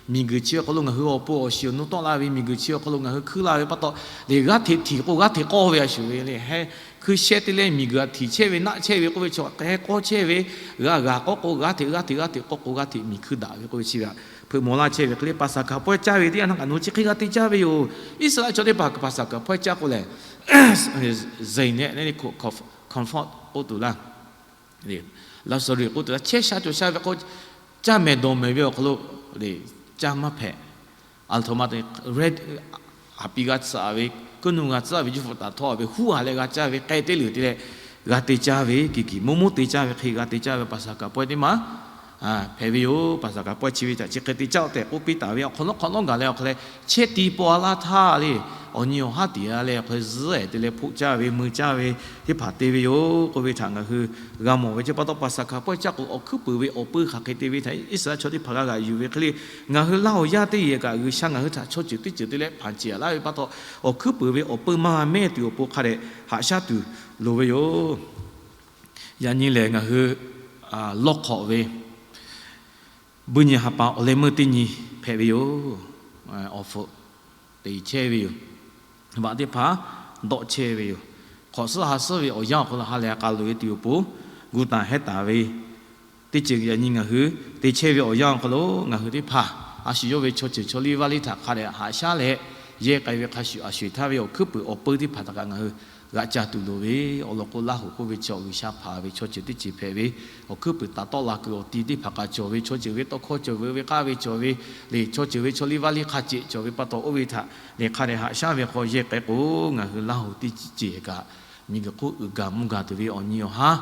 miˬguiˬ chi awˬ hk'aw lo ngaˬ hui awˬ pon awˬ shiˍ awˬ nu tawˆ la ve, miˬguiˬ chi awˬ hk'aw lo ngaˬ hui hkuiˉ la ve pa taw, le g'aˇ hteꞈ htiꞈ k'o g'aˇ hteꞈ k'awˇ ve a shuˍ ve le. Hkui sheh te leh miˬguiˬ htaꞈ htiꞈ chehˇ ve naˆ chehˇ ve k'oˆ ve chaw hk'e k'awˇ chehˇ ve, g'a g'a k'awˇ k'o g'aˇ hteꞈ, g'aˇ hteꞈ g'aˇ hteꞈ k'awˇ k'o g'aˇ hteꞈ miˬ hkui daꞈ ve k'oˆ ve chi ve htaꞈ hpeuꞈ maw laˇ chehˇ ve hk'e le. Paˍsaˍhkaˍ pawehˇ caˇ ve teˇ yanˇ htaˇ kaꞈ nawˬ chi hk'e g'a te caˇ ve yoˬ. Iˉsaˍreˍlaˆ chaw teˇ hpaˍ Paˍsaˍhkaˍ pawehˇ caˇ k'o lehˬ, zeˬ nehˆ le, comfort k'oˆ tuˬ laˇ, laˇ sawˍ riˍ k'oˆ tuˬ laˇ, chehˇ sha cawˬ sha ve k'o, caˇ mehˍ dawˬ mehˍ ve awˬ hk'aw lo caˇ maˇ hpehꞈ. A htoꞈ ma te, haˍ piˇ g'a tcuhˉ-a ve, kuiˉ nuˇ g'a tcuhˉ ve, juˇ fuꞈ taˍ htawˇ-a ve, huˉ-a leh g'a caˇ ve, k'ai teˇ leuˬ te leh g'a te caˇ ve, kiˬ kiˬ moˇ moˇ te caˇ ve hk'e g'a te caˇ ve Paˍsaˍhkaˍ pawehˇ teˇ maˬ hpehꞈ ve yoˬ. Paˍsaˍhkaˍ pawehˇ chi ve htaꞈ chi hk'e te caˇ-oˆ tehꞈ k'oˆ piˇ taˍ ve awˬ hk'awꞈ nawˉ hk'awꞈ nawˉ gaˬ leh awˬ hk'aw leh chehˇ ti paw-a laˇ htaˇ le, awˬ nyi awˬ haˉ tiꞈ-a leh awˬ hk'aw leh zuhˉ-ehˍ te leh hpoˆ caˇ ve, mui caˇ ve teˇ hpaˍ te ve yoˬ k'oˆ ve htaꞈ ngaˬ hui g'a mawˬ ve. Chi pa taw Paˍsaˍhkaˍ pawehˇ caˇ k'o awˬ hkuiˉ puiˍ ve awˬ peu hk'aˬ hk'e te ve htaꞈ Iˉsaˍreˍlaˆ chaw teˇ hpaˍ g'a g'aꞈ yuˬ ve hk'e le. Ngaˬ hui Laˇ huˍ yaˇ teˇ yehˬ kaꞈ G'uiˬsha ngaˬ hui htaꞈ chaw ceuˬ teˇ ceuˬ te leh hpanˍ ciˍ-a laˇ ve pa taw, awˬ hkuiˉ puiˍ ve awˬ peu maˇ mehˇ tuˬ awˬ pon hk'a dehꞈ haꞈ shaˉ tuˬ loˍ ve yoˬ. Yaꞈ nyi lehˬ ngaˬ hui lawˇ hk'awꞈ ve buiˇ nyi ha pa awˬ leh meuˇ teˇ nyi hpehꞈ ve yoˬ. Awˬ hpfuhꞈ te chehˇ ve yoˬ. Vaꞈ teˇ hpaˍ dawˆ chehˇ ve yoˬ. Hk'awꞈ suhˉ ha suhˉ ve awˬ yanˇ awˬ hk'aw lo ha lehˬ k'a loꞈ-e tuˬ awˬ pon gu taˍ hehˉ taˍ ve teˇ ceuˬ yaꞈ nyi ngaˬ hui te chehˇ ve awˬ yanˇ awˬ hk'aw lo ngaˬ hui teˇ hpaˍ a shu yawˇ ve chaw ceuˬ chaw liˇ vaˇ liˇ htaꞈ hk'a dehꞈ haꞈ shaˉ leh, yehˇ k'ai ve hk'a shuˍ a shuˍ eˬ htaˇ ve awˬ hkuiˉ puiˍ awˬ peu teˇ hpaˍ htaꞈ kaꞈ ngaˬ hui g'aꞈ ca tuˬ loˍ ve, awˬ lawn k'o Laˇ huˍ k'oˆ ve chi awˬ G'uiˬsha hpanˍ ve chaw ceuˬ teˇ ceuˬ hpehꞈ ve, awˬ hkuiˉ puiˍ taˍ tawˆ la kuiˬ awˬ ti teˇ hpaˍ kaꞈ cawˬ ve, chaw ceuˬ ve tawˇ hkawˇ cawˬ ve, oˇ ve k'aˉ ve cawˬ ve, lehˬ chaw ceuˬ ve chaw liˇ vaˇ liˇ hk'a ceꞈ cawˬ ve pa taw oˇ ve htaꞈ lehˬ hk'a dehꞈ haꞈ shaˉ ve hk'aw yehˇ k'ai k'o, ngaˬ hui Laˇ huˍ teˇ ceuˬ kaꞈ miˬguiˬ hk'oˆ uiˍ gaˬ mvuh gaˬ tuˬ ve awˬ nyi awˬ haˉ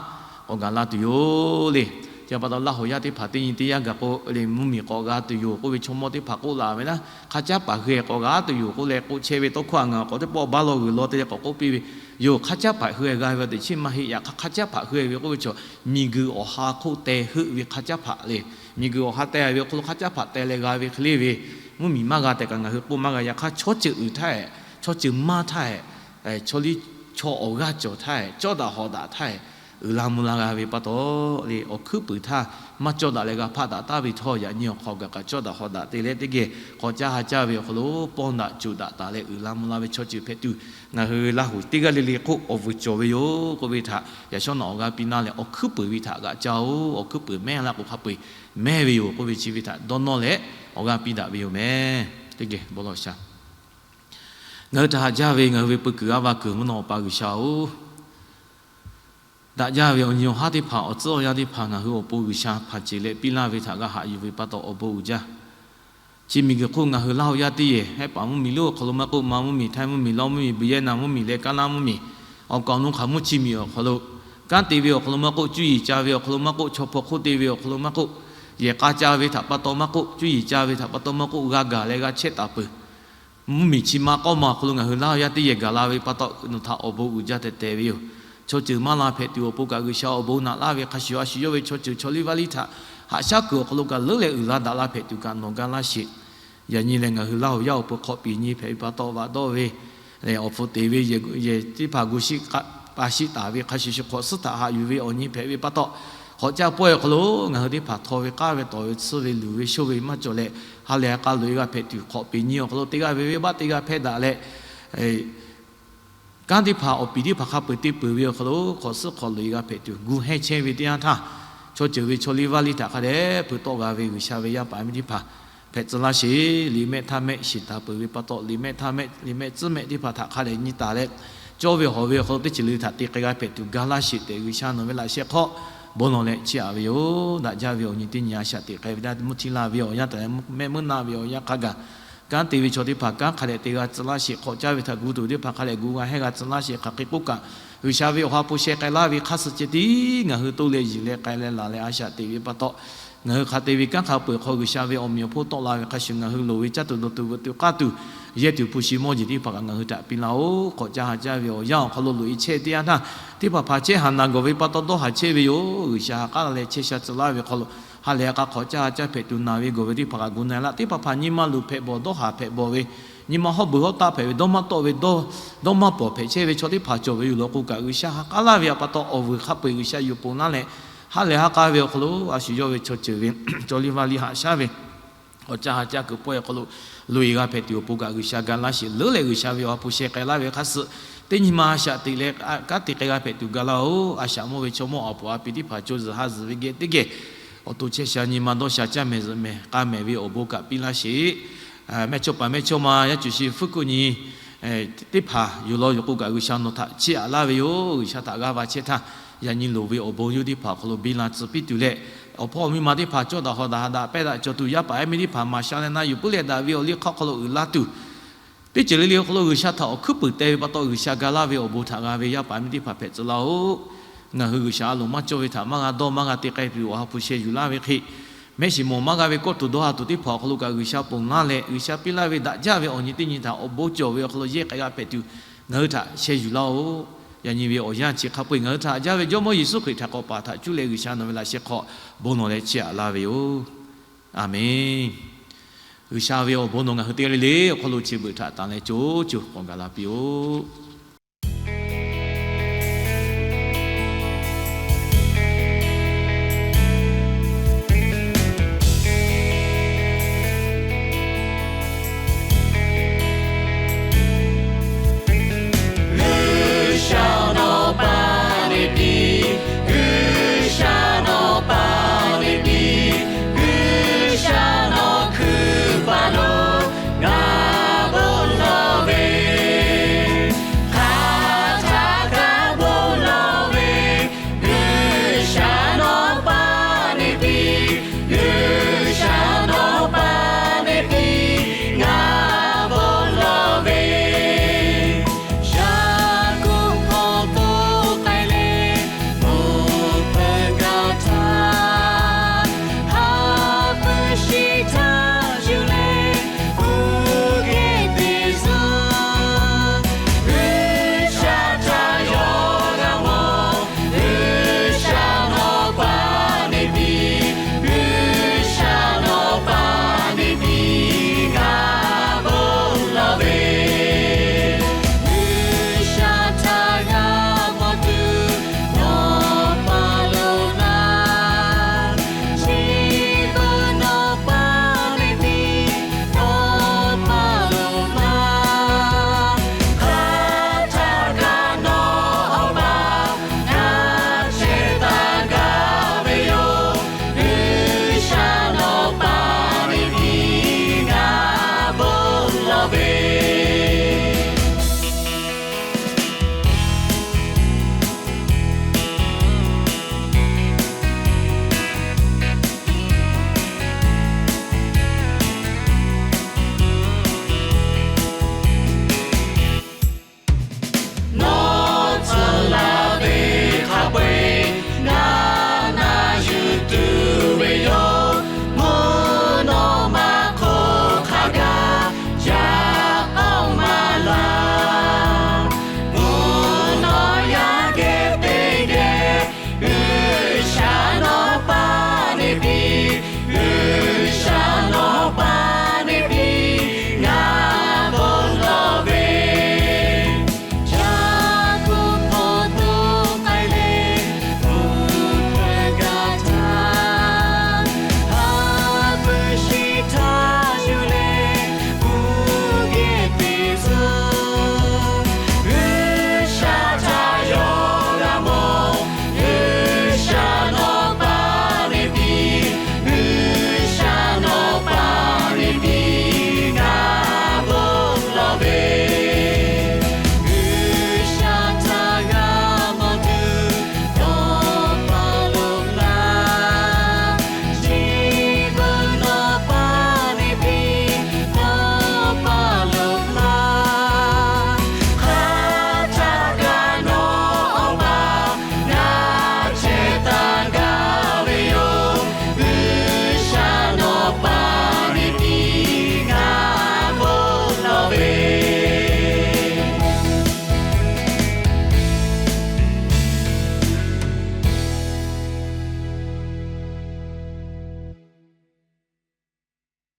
k'awꞈ gaˬ la tuˬ yoˬ le. Chi pa taw Laˇ huˍ yaˇ teˇ hpaˍ teˇ nyi teˇ yanˇ gaˬ k'o lehˬ, mvuhˇmiˬ k'awꞈ g'a tuˬ yoˬ k'oˆ ve chaw mawˇ teˇ hpaˍ k'oˆ la ve naˉ, hk'a caˉ paˍ hui-e k'awꞈ g'a tuˬ yoˬ k'oˆ leh k'oˆ chehˇ ve tawˇ hkawˇ a ngaˬ k'awꞈ teˇ pawˆ baˇ law g'uiˬ law te leh k'awꞈ k'oˆ piˇ ve yoˬ. Hk'a caˉ paˍ hui-e g'a ve teꞈ chiˉ maˇ heˆ. Yaꞈ hk'aˇ hk'a caˉ paˍ hui-e ve k'oˆ ve chaw, miˬguiˬ awˬ ha hk'oˆ teh heuˆ ve hk'a caˉ paˍ le. Miˬguiˬ awˬ ha teh ve awˬ hk'aw lo hk'a caˉ paˍ teh leh g'a ve hk'e le ve, mvuhˇmiˬ maˇ g'a tehꞈ kaꞈ ngaˬ hui k'oˆ maˇ g'a. Yaꞈ hk'aˇ chaw ceuˬ uiˍ htaˇ, chaw ceuˬ maˇ htaˇ, chaw liˇ chaw awˬ g'aˇ cawˬ htaˇ, cawˇ daꞈ hawꞈ daꞈ htaˇ, uiˍ la mvuh la g'a ve pa taw le, awˬ hkuiˉ puiˍ htaˇ maˇ cawˇ daꞈ leh g'a hpaˆ daꞈ taˍ ve htawˇ, yaꞈ nyi awˬ hk'aw gaˬ kaꞈ cawˇ daꞈ hawꞈ daꞈ te leh teˇ geh k'awꞈ caˇ ha caˇ ve awˬ hk'aw lo pawˇ daꞈ coˬ daꞈ taˍ leh uiˍ la mvuh la ve chaw ceuˬ hpehꞈ tuˬ, ngaˬ hui Laˇ huˍ teˇ g'aˇ le le hk'oˆ awˬ vuiˬ cawˬ ve yoˬ k'oˆ ve htaꞈ yaꞈ shawˉ nawˬ awˬ g'aˇ piˇ laˇ leh, awˬ hkuiˉ puiˍ ve htaꞈ g'aꞈ caˇ-oˬ. Awˬ hkuiˉ puiˍ mehˇ laˇ k'o hk'a peu-eˬ mehˇ ve yoˬ k'oˆ ve chi ve htaꞈ dawˇ nawˇ leh awˬ g'aˇ piˇ daꞈ ve yoˬ meh. Teˇ geh bon lawˬ sha. Ngaˬ hui htaꞈ haꞈ jaˇ ve ngaˬ hui ve peu kuiˬ a va kuiˬ mvuhˇ naw Awˬ pa G'uiˬsha-oˬ, daꞈ jaˇ ve awˬ nyi awˬ haˉ teˇ hpaˍ, awˬ tcuhˉ awˬ yanˇ teˇ hpaˍ ngaˬ hui awˬ pon G'uiˬsha hpanˍ ceˬ leh piˇ laˇ ve htaꞈ g'a haꞈ yuˬ ve pa taw awˬ bon uiˍ jaˇ. Chi miˬguiˬ hk'oˆ ngaˬ hui Laˇ huˍ yaˇ teˇ yehˬ, Hehˉ paˍ mvuhˇmiˬ lonˉ awˬ hk'aw lo maˇ k'oˆ, Ma mvuhˇmiˬ, Htaiˇ mvuhˇmiˬ, Lawˇ mvuhˇmiˬ, Bvuhꞈ yehˇ na mvuhˇmiˬ leh Kaˉ laˇ mvuhˇmiˬ, awˬ kaˍ awˬ nu hk'aˬ mvuhˇ chi miˬ awˬ hk'aw lo, kanˉ te ve awˬ hk'aw lo maˇ k'oˆ, cuˇ yiˍ ca ve awˬ hk'aw lo maˇ k'oˆ, chaw hpaw hk'oˆ te ve awˬ hk'aw lo maˇ k'oˆ, yehˬ k'a ca ve htaꞈ pa taw maˇ k'oˆ, cuˇ yiˍ ca ve htaꞈ pa taw maˇ k'oˆ, g'a gaˬ leh g'a chehˇ taˍ peuˬ. Mvuhˇmiˬ chi ma k'awˇ ma awˬ hk'aw lo ngaˬ hui Laˇ huˍ yaˇ teˇ yehˬ gaˬ la ve pa taw nawˬ htaꞈ awˬ bon uiˍ jaˇ tehꞈ te ve yoˬ. Chaw ceuˬ maˇ la hpehꞈ tuˬ awˬ pon kaꞈ G'uiˬsha awˬ bon naꞈ laˇ ve hk'a shuˍ, a shu yawˇ ve chaw ceuˬ chaw liˇ vaˇ liˇ htaꞈ haꞈ shaˉ kuiˬ awˬ hk'aw lo kaꞈ leuˉ leh uiˍ la daꞈ la hpehꞈ tuˬ kaꞈ nawˬ ga laˇ sheˍ. Yaꞈ nyi lehˬ ngaˬ hui Laˇ huˍ yaˇ awˬ pon hk'awꞈ piˍ nyi hpehꞈ ve pa taw vaꞈ dawˇ ve, awˬ hpu te ve yehˬ teˇ hpaˍ gu shiˆ pa shiˆ taˍ ve hk'a shuˍ shuˍ hk'awꞈ suhˉ htaꞈ haꞈ yuˬ ve awˬ nyi hpehꞈ ve pa taw, hk'awꞈ caˇ pawehˇ awˬ hk'aw lo ngaˬ hui teˇ hpaˍ htaw ve k'aˉ ve tawˍ ve tsuhˇ ve luˬ ve shoˇ ve maˇ cawˬ leh, ha lehˬ ha k'a loꞈ-e g'a hpehꞈ tuˬ hk'awꞈ piˍ nyi awˬ hk'aw lo teˇ g'aˇ ve venˇbaˆ teˇ g'aˇ hpehˇ daꞈ leh, kanˉ teˇ hpaˍ awˬ piˍ teˇ hpaˍ hk'a peu-eˬ te peuˬ ve awˬ hk'aw lo hk'awꞈ suhˉ hk'awꞈ loꞈ-e g'a hpehꞈ tuˬ gu hehnˇ chehˇ ve teˇ yanˇ htaˇ, chaw ceuˬ ve chaw liˇ vaˇ liˇ htaꞈ hk'a dehꞈ hpeu tawˆ g'a ve G'uiˬsha ve yaˇ paˍ miˇ teˇ hpaˍ hpehꞈ tcuh laˇ sheˍ. Liꞈ mehˆ htaˇ mehˆ shiˍ taˍ peuˬ ve pa taw, liꞈ mehˆ htaˇ mehˆ, liꞈ mehˆ tcuhˉ mehˆ teˇ hpaˍ htaꞈ hk'a dehꞈ nyi taˍ leh, cawˇ ve hawˬ ve awˬ hk'aw lo teˇ ceuˬ le htaꞈ te k'ai g'a hpehꞈ tuˬ ga laˇ sheˍ tehꞈ G'uiˬsha nawˬ ve laꞈ sheh hk'aw bon lawˬ leh chiˇ aꞈ ve yoˬ. Daꞈ jaˇ ve awˬ nyi teˇ nyi a shaꞈ teꞈ k'ai ve daꞈ, mvuhˇ htiˇ laˇ ve awˬ yanˇ taˍ leh mehˆ meuˇ naˆ ve awˬ yanˇ hk'a gaˬ, kanˉ te ve chaw teˇ hpaˍ kanˉ hk'a dehꞈ te g'a tcuh laˇ sheˍ. Hk'awꞈ caˇ ve htaꞈ gu tuˬ teˇ hpaˍ hk'a dehꞈ gu g'a hehnˇ g'a tcuh laˇ sheˍ. Hk'aˬ hk'e k'oˆ kaꞈ, G'uiˬsha ve awˬ ha hpu sheh k'ai laˇ ve hk'a suh ceh tiˉ ngaˬ hui toˇ leh yiˬ leh k'ai leh laˬ leh a shaꞈ teꞈ ve pa taw, ngaˬ hui hk'a te ve kanˉ hk'a peu-eˬ hk'aw G'uiˬsha ve awˬ meꞈ awˬ hponˇ tawˆ la ve hk'a shuˍ ngaˬ hui loˍ ve caˇ tuˬ dawˬ tuˬ veuꞈ tuˬ k'aˇ tuˬ, yehˇ tuˬ hpu shi mawˇ jeˬ teˇ hpaˍ kaꞈ ngaˬ hui htaꞈ piˇ laˇ-oˬ. Hk'awꞈ caˇ ha caˇ ve awˬ yanˇ awˬ hk'aw lo loꞈ-e chehˇ teˇ yanˇ htaˇ, teˇ hpaˍ hpaˍ chehˇ haˍ naˬ gawˬ ve pa taw dawˇ haˍ chehˇ ve yoˬ. G'uiˬsha ha k'aˉ la leh chehˇ sha tcuh laˇ ve hk'aw lo, ha lehˬ ha k'a hk'awꞈ caˇ ha caˇ hpehꞈ tuˬ naˬ ve gawˬ ve teˇ hpaˍ kaꞈ gu na-e laˇ. Teˇ hpaˍ hpaˍ nyi ma luˬ hpehꞈ bawˬ dawˇ haˍ hpehꞈ bawˬ ve, nyi ma hawˉ beuˬ hawˉ taˆ hpehꞈ ve dawˇ maˇ tawˆ ve dawˇ, dawˇ maˇ pawˍ hpehꞈ chehˇ ve chaw teˇ hpaˍ cawˬ ve yoˬ law k'o kaꞈ, G'uiˬsha ha k'aˉ laˇ ve pa taw awˬ vuiˬ hk'a peu-eˬ G'uiˬsha yuˬ ponˬ laˇ leh, ha lehˬ ha k'a ve awˬ hk'aw lo a shu yawˇ ve chaw ceuˬ ve chaw liˇ vaˇ liˇ haꞈ shaˉ ve hk'awꞈ caˇ ha caˇ kuiˬ pawehˇ awˬ hk'aw lo loꞈ-e g'a hpehꞈ tuˬ awˬ pon kaꞈ G'uiˬsha ga laˇ sheˍ. Leuˉ leh G'uiˬsha ve awˬ ha hpu sheh k'ai laˇ ve hk'a suh, teˇ nyi ma a shaꞈ teꞈ leh kanˉ te k'ai g'a hpehꞈ tuˬ ga laˇ-oˬ. A shaꞈ mawˇ ve chaw mawˇ awˬ puˍ a pi teˇ hpaˍ co zuhˬ ha zuhˬ ve geh teˇ geh awˬ to chehˇ sha nyi ma dawˇ sha caˇ mehˍ zuhꞈ mehˍ k'a mehˍ ve awˬ bon kaꞈ piˇ laˇ sheˍ. Mehˇchawˇ paˍ mehˇchawˇma yaˇ cuˬ shi fuiˉ kuˆ nyi teˇ hpaˍ yoˬ law yoˬ k'o kaꞈ G'uiˬsha nawˬ htaꞈ chiˇ aꞈ laˇ ve yoˬ. G'uiˬsha htaꞈ g'a va chehˇ htaˇ, yaꞈ nyi loˍ ve awˬ bon yawˇ teˇ hpaˍ awˬ hk'aw lo biˇ la tcuh piˇ tuˬ leh, awˬ hpawˇ miˇ ma teˇ hpaˍ cawˇ daꞈ hawꞈ daꞈ ha daꞈ pehˇ daꞈ cawˬ tuˬ, yaˇ paˍ yaˇ miˇ teˇ hpaˍ maˍ sha leh na yuˬ puiˉ leh daꞈ ve awˬ liˇ hk'aˇ hk'aw lo uiˍ la tuˬ, teˇ ceuˬ le le awˬ hk'aw lo G'uiˬsha htaꞈ awˬ hkuiˉ puiˍ te ve pa taw G'uiˬsha ga laˇ ve awˬ bon htaꞈ g'a ve yaˇ paˍ miˇ teˇ hpaˍ hpehꞈ tcuh laˇ-oˬ. Ngaˬ hui G'uiˬsha a loˍ maˇ cawˇ ve htaꞈ maˇ g'a dawˇ maˇ g'a te k'ai tuˬ awˬ ha hpu sheh yuˬ laˇ ve hk'e, mehˆ shiˍ mawˬ maˇ g'a ve kawˇ tuˬ dawˇ ha tuˬ teˇ hpaˍ awˬ hk'aw lo kaꞈ G'uiˬsha ponˬ laˇ leh, G'uiˬsha piˇ laˇ ve daꞈ jaˇ ve awˬ nyi teˇ nyi htaꞈ awˬ bon cawˬ ve awˬ hk'aw lo yehˇ k'ai g'a hpehꞈ tuˬ, ngaˬ hui htaꞈ sheh yuˬ laˇ-oˬ. Yaꞈ nyi ve awˬ yanˇ chi hk'a peu-eˬ ngaˬ hui htaꞈ haꞈ jaˇ ve Jawˇmawˇ Yeˍsuˆ Hkriꞈ htaꞈ k'awꞈ paˍ htaꞈ cuˇ leh G'uiˬsha nawˬ ve laꞈ sheh hk'aw bon lawˬ leh chiˇ aꞈ laˇ ve yoˬ. Aˬmenˍ. G'uiˬsha ve awˬ bon nawˬ ngaˬ hui teˇ g'aˇ le le awˬ hk'aw lo chi beuꞈ htaꞈ tanˍ leh co co k'awꞈ gaˬ la piˇ-oˆ.